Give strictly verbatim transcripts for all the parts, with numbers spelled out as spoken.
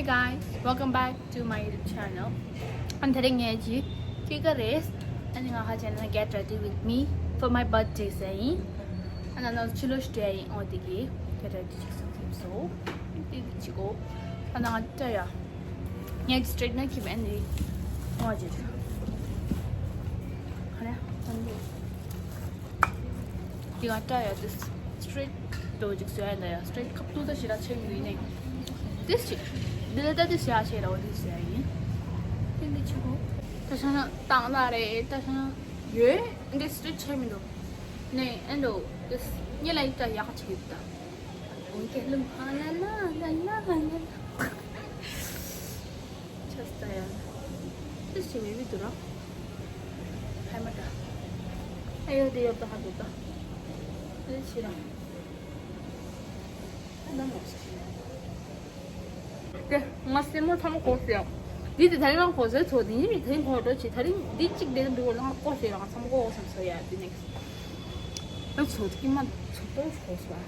Guys, welcome back to my YouTube channel. ཨ་ནི་དེ་རིང་ངས་ཅིག་སྐྱེས་སྐར་རེད། ཨ་ནི་ང་ཧ་ཅང་ན་get ready with me for my birthday ཟེར་ཡིན། ཨ་ནི་ང་ཕྱི་ལོགས་ཤིག་འགྲོ་ཡ་ཡིན། འོ་དེ་གི་get ready ཅིག་སོང་ཟིན་སོ། དེ་ཅིག་གོ། ཨ་ནི་ང་ལྟ་ཡ། ངས་straighten གྱིས་མེད་ནི། འོ་ཅིག་ཧ་ལས། འདི་ང་ལྟ་ཡ་དེ་straight དོ་ཅིག་བཟོ་ཡ་འདྲ་ཡ། straight ཁབ་ཏུ་ད་ཞེ་དྲག་ཆེ་མི་འདུག་ཡིན་ནའི། དེ་ཅིག་འདི་ལ་ད་དེ་ཞེ་དྲག་ཆེ་ར། འོ་དེ་བཟོ་ཡ་ཡིན། དེ་འདི་ཆེ་གོ། ད་ཆ་ན་བཏང་ད་རེད། ད་ཆ་ན་ཡོད། འདི་straight ཆེ་མི་འདུག་ནས། ཨེ་འདུག་དེ་ཉེ་ལ་ཡིག་ད་ཡག་ཆེ་ད། འོན་ཀྱང་ལུང་ཧ་ལ་ལ་ལ་ལ་ལ་ལ། ཆ་ས་ཡ། དེ་ཞིག་མི་བི་དུ་ར། ཧའི་མ་ད། ཨ་ཡོ་དེ་ཡོད་ད་ཧ་དུ་ད། དེ་ཞིག་ར། ཨ་ན་མོ་ཞིག་ཞིག་དེ་ང་སེམས་མོ་ཐ་མ་གོ་ཟེར། འདི་དེ་ད་རིང་ང་གོ་ཟེར་ཚོ། དེ་ཉིན་མི་ད་རིང་གོ་འགྲོ་ཆེ། ད་རིང་འདི་གཅིག་དེ་འདུག་ལ་ང་གོ་ཟེར། ང་ཚང་མ་གོ་བསམ་སོ་ཡ། དེ་ནེག་སི་ང་ཚོ་དེ་ཀི་མ་ཚོ་གོ་ཟེར།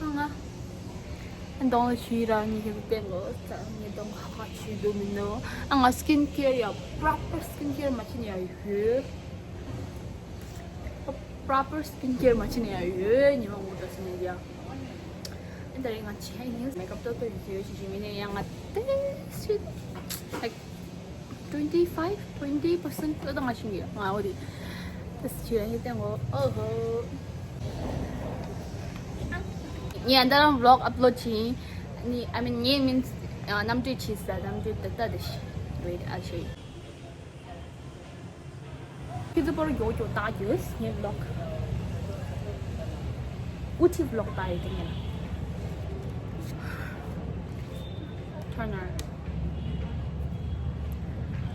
ཨ་ང་གདོང་ལ་བྱུག་ར་ཉི་ཤུ་བསྟན་གོ་ས། ངའི་གདོང་ཁ་ཁ་བྱུག་འདུག་མི་འདུག་ཨ་ང་skin care ཡ་proper skin care མ་བྱེད་ན་ཡ་ཡོད། proper skin care མ་བྱེད་ན་ཡ་ཡོད། ཉི་མ་ངོ་ད་སི་ནས་ཡ། ཨ་ད་རེས་ང་བྱས་ཡིན། མེག་ཨབ་ཏོག་ཏོ་ཡོད་ཡོད་ཅིག་ཅིག་མིན་ནས་ཡ་ང་ཏེ་སི་like twenty five twenty percent ལ་ད་ང་ཤིང་གི་ང་འོ་དེ། ད་སི་ཆུ་ཡ་ཧེ་ཏེ་ངོ་ཨོ་ཧོ། ངས་ཨ་ད་རང་vlog upload བྱིན། ནི་I mean ངས་མིན་ཨ་གནམ་གྲུས་བྱིས་ས། གནམ་གྲུས་ད་ད་དེ་ཤི། Wait, I'll show you. ཁྱེད་ཚོ་པར་མགྱོགས་མགྱོགས་ལྟ་རྒྱུས་ངའི་vlog། ཨུ་ཐི་vlog ལྟ་ཡོད་དེ་ངས་ལ། Turner།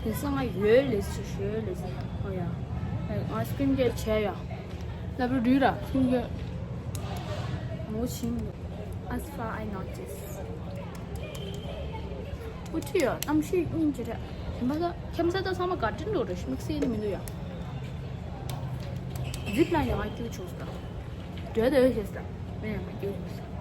དེང་སང་ང་ཡོད་ལས་ཞེས་ཡོད་ལས་ཞེས། ཨོ་ཡ། ང་skin care བྱས་ཡ། ལབ་རུ་རུས་ར་skin care། ངོ་ཤེས་མི་འདུག As far I notice། ཨུ་ཁྲི་ཡ་གནམ་གཤིས་སྙིང་རྗེ་རེད། དེ་མ་ད་ཁྱིམ་ས་ད་ཚང་མ་ག་དྲིན་འགྲོ་རེད། དམིགས་བསལ་ནི་མི་འདུག་ཡ། zip line ཡང་སྐྱུག་བྱུང་སོང་། སྡོད་སྡོད་ཞེས་ས། མེ་ཡང་སྐྱུག་བྱུང་སོང་།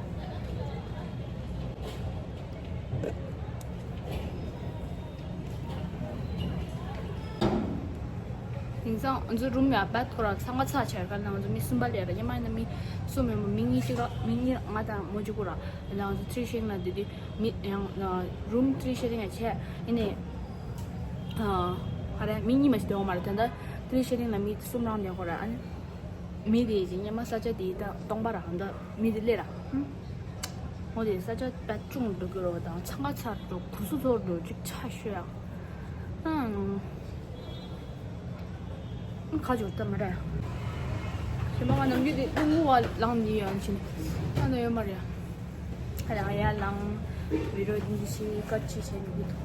དེང་སང་ང་ཚོ་རུམ་ཡ་བད་ཁོ་ར་ཚང་མ་ཚ་ཆེར་ག་ན་ང་ཚོ་མི་གསུམ་པ་ལས་ར། ཉི་མ་ཡིན་ན་མི་གསུམ་ཡོད་མོ། མི་གཉིས་གཅིག་ར། མི་གཉིས་ང་དང་མོ་གཅིག་གུ་ར། ང་ཚོ་three sharing ལ་འདི་དུས་མི་ཡང་room three sharing ཡ་བྱས་ཡིན་ནས། ཧ་རེ་མི་གཉིས་མ་ཞིག་སྡོད་ཡོང་མ་རེད། ད་ལྟ་three sharing ལ་མི་གསུམ་རང་སྡོད་ཡོང་ཁོ་ར། ཨ་ནི་མི་དེ་ཅིག་ཉི་མ་ས་ཆ་དེ་ད་སྟོང་པ་ར། ད་མི་དེ་སླེབས་ར། ཧུམ། འོ་དེ་ས་ཆ་པད་ཅུང་འགྲོ་གི་རོ་དང་ཚང་ཁ་ཚར་འགྲོ་གུ་སུ་ཚོར་འགྲོ་ཅིག་ཆ་ཤོད་ཡ། ཨང་། ཁ་ཅོར་ཏ་མ་ར། ཞེ་མ་ང་ནམ་རྒྱུན་དེ་ཨུ་ངུ་བ་ལངས་ནི་ཡང་ཕྱིན། ཨ་ན་ཡོད་མ་རེད། ཨ་ཡ་ཡ་ལངས། བི་རོ་འདི་ཞིག་ཀ་ཅི་བྱས་ནི་གི་ཐོག་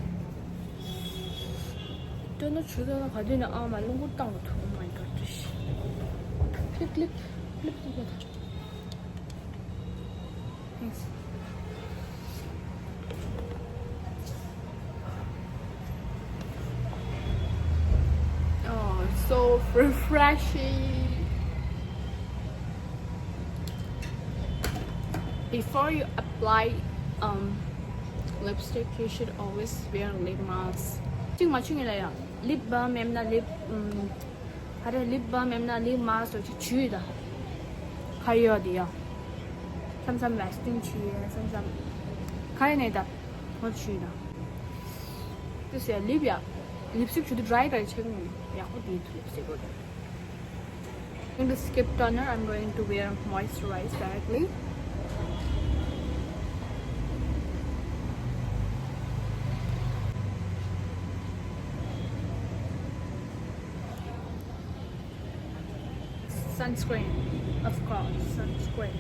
དོན་ན་ཆུ་ཚོད་ན་ག་དུས་ནས་ཨ་མ་རླུང་བུ་བཏང་བ་ཐུག Oh my God, ཀླིབ་ཀླིབ་ཀླིབ་ཀླིབ་ཀླིབ། Thanks. Oh, it's so refreshing. Before you apply um lipstick, you should always wear lip mask. ཅིག་མ་ཆུ་ངེ་ལ་ཡ། lip balm ཡང་ན་lip ཨམ། ཧ་རེ་lip balm ཡང་ན་lip mask ཅིག་བྱུགས་ད། ཁ་ཡོད་དེ་ཡ། མཚམས་མཚམས་Vaseline བྱུགས་ཡ། མཚམས་མཚམས་ཁ་ཡོད་ནས་ད། ཧོ་བྱུགས་ད། དེ་ཟེར་lip ཡ། lipstick བྱུགས་དུས་dry dry ཆགས་ནས་ཡག་པོ་དེ་ཐུག་ཟེར་གོ་ད། In the skip toner, I'm going to wear moisturize directly. Sunscreen, of course, sunscreen.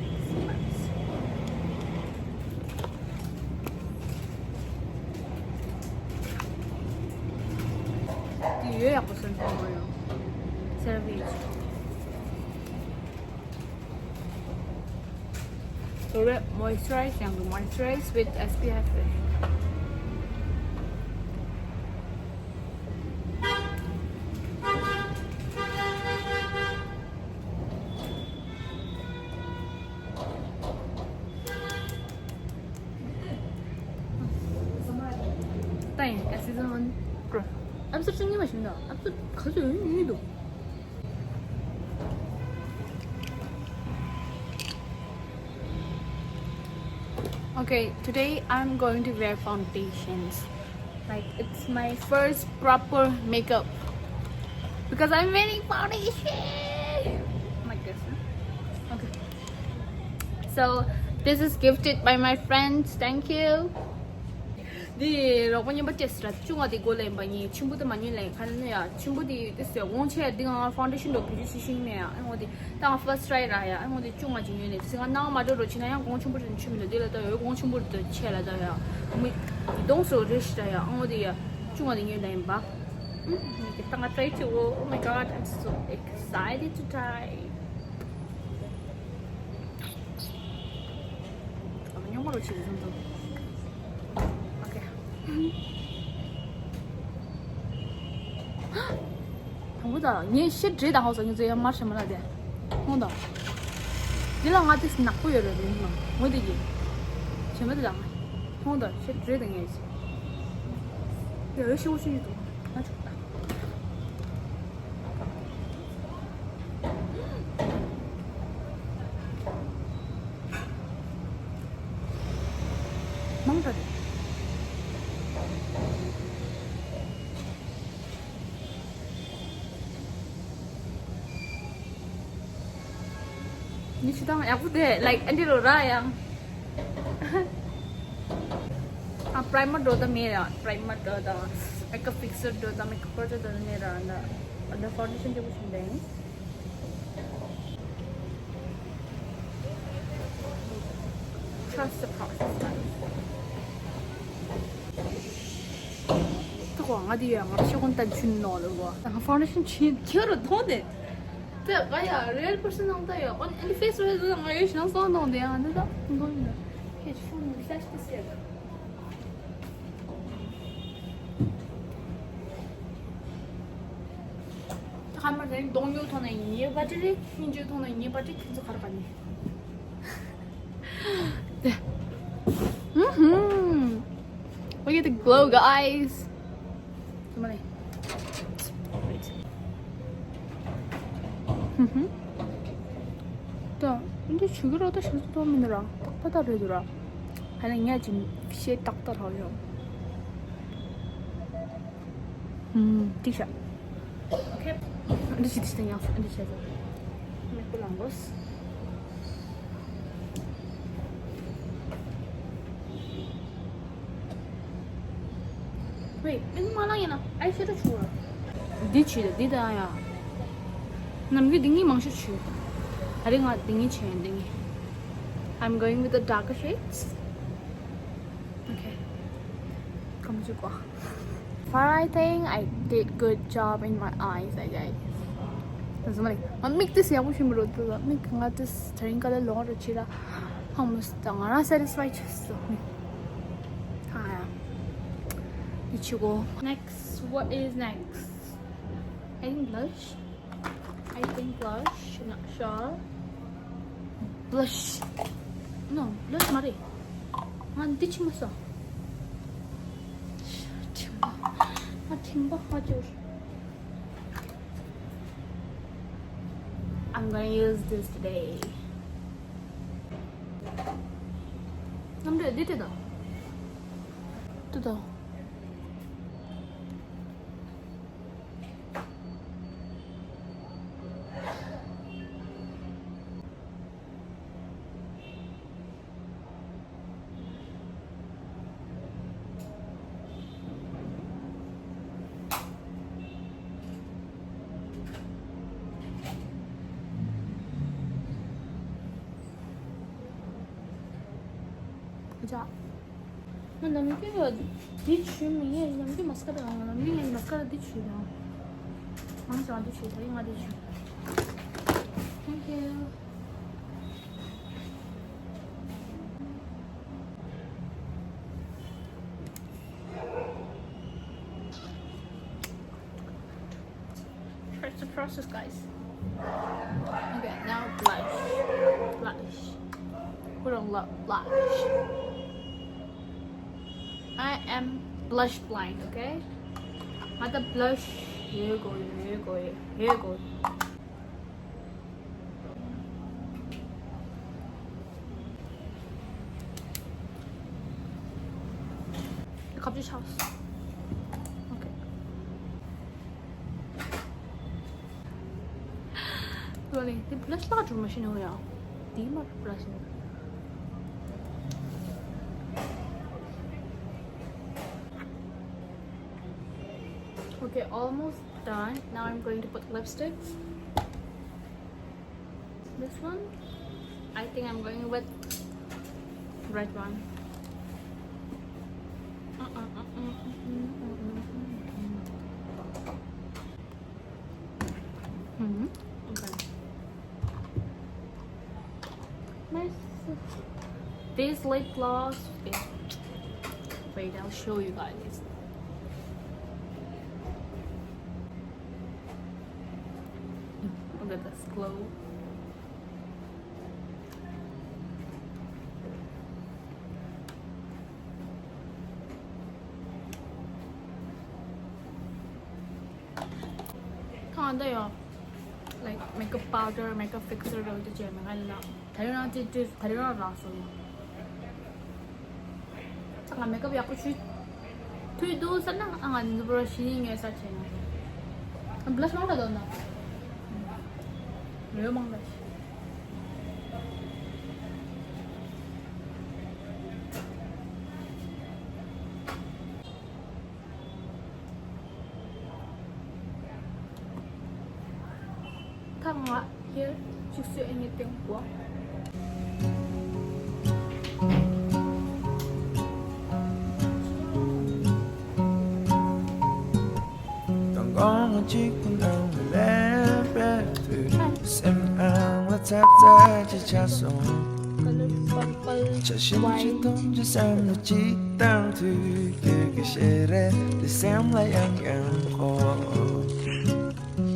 དེ་ཡོད་ཡག་པོ་སོན་ཐུབ་མ་ཡོང་། སེ་ར་བི་ཆི། So we moisturize, and we moisturize with S P F. Episode བཅུ་གཉིས་པ་ཞིག་འདུག episode ག་ཚོད་ཡོད་ཡོད་འདུག Okay, today I'm going to wear foundations. Like, it's my first proper makeup because I'm wearing foundation. Like this, huh? Okay. So, this is gifted by my friends. Thank you. འདི་རོགས་པ་རྔན་པ་སྤྲད་སྲ་བཅུ་ང་དེ་གོ་ལེན་པ་ཉིན་ཆུན་པོ་དེ་མ་ཉིན་ལེན་ཁ་ནས་ཡ་ཆུན་པོ་དེ་དེ་སེ་དགོང་ཆེ་འདི་ང་foundation འགྲོ་བེད་སྤྱོད་ཤིང་ནས་ཡ་ཨ་ངོ་དེ་ད་ང་first try ར་ཡ་ཨ་ངོ་དེ་བཅུ་ང་ཅིག་ཉོས་ནས་དེ་སེ་ང་ནང་མ་འགྲོ་རོ་ཕྱི་ན་ཡང་དགོང་ཆུན་པོ་རེ་ཆུ་མི་ལ་དེ་ལ་ད་ཡོད་དགོང་ཆུན་པོ་རེ་ད་ཆེ་ལ་ད་ཡ་མི་གདོང་སོ་རེ་ཤི་ད་ཡ་ཨ་ངོ་དེ་ཡ་བཅུ་ང་དེ་ཉོས་ལེན་པ་ཨུམ་ངས་ད་ང་try to oh my god, I'm so excited to try. ཨ་མ་ཉོ་མ་རོ་ཆེ་ཟིན་ཏོ། Okay. དང་པོ་ད་ངས་ཤེས་བྲེལ་དང་ཧོ་སོ་ངས་ཚོ་ཡ་མར་ཤ་མ་ལ་དེ། ཧོང་ད། འདི་ལ་ང་དེ་ནག་པོ་ཡོད་རེད་རེད་མ་ངོ་དེ་གི། བྱེ་མ་དེ་དང་། ཧོང་ད་ཤེས་བྲེལ་དང་ངས་ཤེས། དེ་རེ་ཤེས་བོ་ཤེས་ཡོད་དོ། ང་ཆོག་ད། མང་དྲགས། ཉི་ཤུ་དང་ཡག་པོ་དེ་like ཨ་འདི་རུ་ར་ཡང་། ཨ་primer འགྲོ་ད་མེད་ར། primer འགྲོ་ད་makeup fixer འགྲོ་ད་makeup product འགྲོ་ད་མེད་ར། འདི་འདི་foundation འདི་བོ་ཞིག་འདི་ཡིན། Trust the process, guys. ད་གོ་ང་དེ་ཡ་ང་ཤོག་གུན་ཏན་ཆུན་ནོ་ལ་གོ་ད་ང་foundation ཆེན་ཁྱེར་རུ་ཐོང་དེ། ད་ང་ཡ་real person ནང་ད་ཡ་ཨོན་ཨན་face red ང་ཡོད་ཤང་སོང་ནོ་དེ་ཡ་ང་ད་ད་འགོ་ཡིན་ད་ཁྱེད་ཕོན་flash this ཡ། ད་ཁ་མ་རེད་གདོང་ཉུལ་ཐོང་ན་ཡིན་ཉེ་བ་ཏི་རེད་ཁྱིན་ཇུ་ཐོང་ན་ཡིན་ཉེ་བ་ཏི་ཁྱིན་ཚོ་ག་རེ་ག་ནི། ད། ཧུམ་ཧུམ། Look at the glow, guys. ཧུམ་ཧུམ། ད་འདི་ཆུ་གི་རོ་ད་ཤིན་ཏུ་མི་འདུག་ར། ཏག་ཏག་རེད་འདུག་ར། ཧ་ལས་ངས་ཅིག་ཤེས་ཏག་ཏག་རག་ཡོང་། ཧུམ། འགྲིག་ཤག Okay. འདི་ཞིག་འདི་ཞིག་ཡང་འདི་བྱས་ཏེ། མེ་ཀུ་ལང་གོས། Wait, མེ་ཀུ་མ་ལང་ཡིན་ན་ཨའི་ཤེ་ཌོ་བྱུག་ར། འདི་བྱུག་དང་འདི་དང་ཡ། ནམ་རྒྱུན་འདི་གཉིས་མང་ཤོས་བྱུག་ད་རེས་ང་འདི་གཉིས་བྱས་འདི་གཉིས། I'm going with the darker shades. Okay. ཀམ་ཅུ་ཀོ། But I think I did good job in my eyes, I guess. ཟུ་མ་ལེ། ང་མིག་ཏིས་ཡག་པོ་ཞིག་མི་རུ་འདུག་མིག་ང་ཏིས་དེ་རིང་ཀ་ལེ་ལོང་རུ་ཆི་ར། ཧང་མོ་སི་ད་ང་རང་satisfy བྱས་སོ་མིག་ཧ་ཡ། འདི་ཆུ་གོ། Next, what is next? I think blush. I think blush, not sure. Blush. No, blush མ་རེད། ང་འདི་ཆི་མ་སོ། ཐིམ་པ། ང་ཐིམ་པ་ཧ་ཅོར། I'm gonna use this today. ནམ་རེད་འདི་དེ་དང་། དེ་དང་། ང་ནམ་རྒྱུན་ལ་འདི་བྱུག་མི་ངས་ནམ་རྒྱུན་མ་སྐར་དང་ནམ་རྒྱུན་ངས་མ་སྐར་འདི་བྱུག་དང་། ང་ཚོ་འདི་བྱུག་ད་རིང་ང་འདི་བྱུག Thank you. Trust the process, guys. Okay, now blush. Blush. Put on lo- blush. I am Blush blind, okay? ང་ད་blush ཡོད་དགོས་ཡོད་དགོས་ཡོད་དགོས། ཁ་བརྡ་ཆགས་སོང་། Okay. ལོ་ལེ་དེ་blush ལག་འགྲོ་མ་ཤེས་ནོ་ཡ། དེ་མ་blush ནོ། Okay, almost done. Now I'm going to put lipsticks. This one, I think I'm going with red one. Mm-hmm. Okay. Nice. This lip gloss. Okay. Wait, I'll show you guys. Look at this glow. ཁང་འདི་ཡོད། Like makeup powder, makeup fixer རེད་འདི་བྱས་མེད་ང་ལ། ད་རིང་རང་ཅིག་ཅིག་ད་རིང་རང་རག་སོང་། ད་ང་makeup ཡག་པོ་ཞུས། ཐུག་འདུག་ཟེར་ན་ཨ་ང་འདི་པོ་ཞི་ཉི་ངས་ས་བྱས་ན། blush མང་ལ་འདོན་ན། ལོས་མང་ལ་ཞི། ཐ་མ་ཡར་གཅིག་གསོས་ཨེ་ནི་ཏེང་གོ། དང་གོང་གཅིག་པུ་ནང་ལས་པའི་དུས་སེམས་ཨང་ལ་ཚ་ཚ་ཅིག་ཆགས་སོང་། ཆ་ཤིན་ཅི་དུང་ཅི་བསམ་ན་ཅིག་དང་དུས་དུས་ཀྱི་ཤེས་རེ་དེ་སེམས་ལ་ཡང་ཡང་གོ།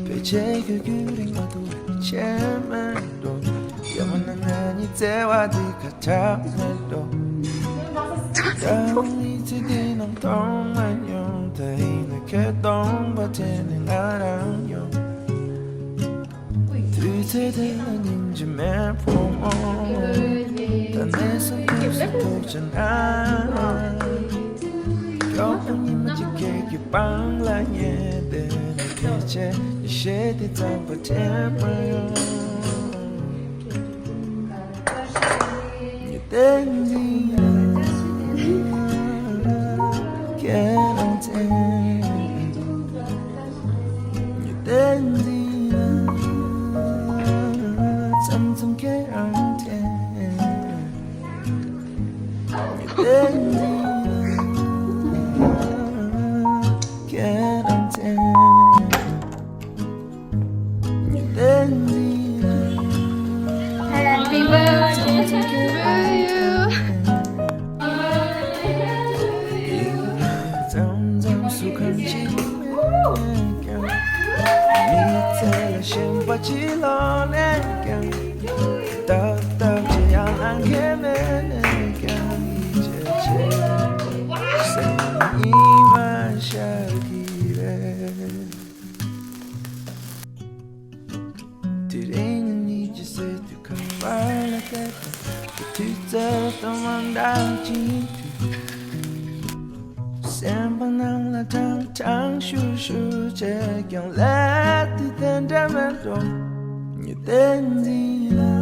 བེད་སྤྱད་ཀྱི་རྒྱུན་རིང་མ་ཐུབ་ཆེ་མེད་འགྲོ། ཡ་མ་ན་ང་གཉིས་བརྩེ་བ་འདི་ཁ་ཁྲག་མེད་འགྲོ། ད་ནི་ཚེ་འདི་ནང་མཐོང་མ་མྱོང་། ད་ཡིན་ན་ཁྱེད་སྟོང་པ་དེ་ནི་ང་རང་ཡོང་། དུས་ཚོད་དེ་ལ་སྙིང་རྗེ་མེད་ཕོ་མོ། ད་གནས་སུ་ཐུག་སུ་ཐུག་ཅན་ཨ། མགྱོགས་པོ་ཉི་མ་གཅིག་ཁྱེད་ཀྱི་པང་ལ་ཉལ་བསྡད་ན། ཕལ་ཆེར་ཡེ་ཤེས་དེ་ཙམ་པ་དྲན་མ་ཡོང་། ཉི་ཟླའི་འཛིན་ཁྱེད་རང་དྲན། ཉི་ཟླའི་འཛིན་མཚམས་མཚམས་ཁྱེད་རང་དྲན། Happy birthday to you. མི་ཚེ་ལ་ཞེན་པ་ཅི་ལོག་ནས་ཀྱང་། ཏག་ཏག་ཅི་ཡང་ལང་གེ་མེད་ནས་ཀྱང་། ཡིད་ཆེས་བྱེད་སེམས་ཉི་མ་ཤར་གྱི་རེད། དེ་རིང་ཉིད་ཀྱི་སྲིད་དུ་ཁང་པ་ལ་བལྟས་པ། དུས་ཚོད་དང་མ་འདང་ཅིག་དུས། སེམས་པ་ནང་ལ་ཀྲང་ཀྲང་ཤུར་ཤུར་བྱས་ཀྱང་། ལས་དེ་དེ་འདྲ་མེད་འགྲོ། ཉི་ཟླའི་འཛིན་ལ་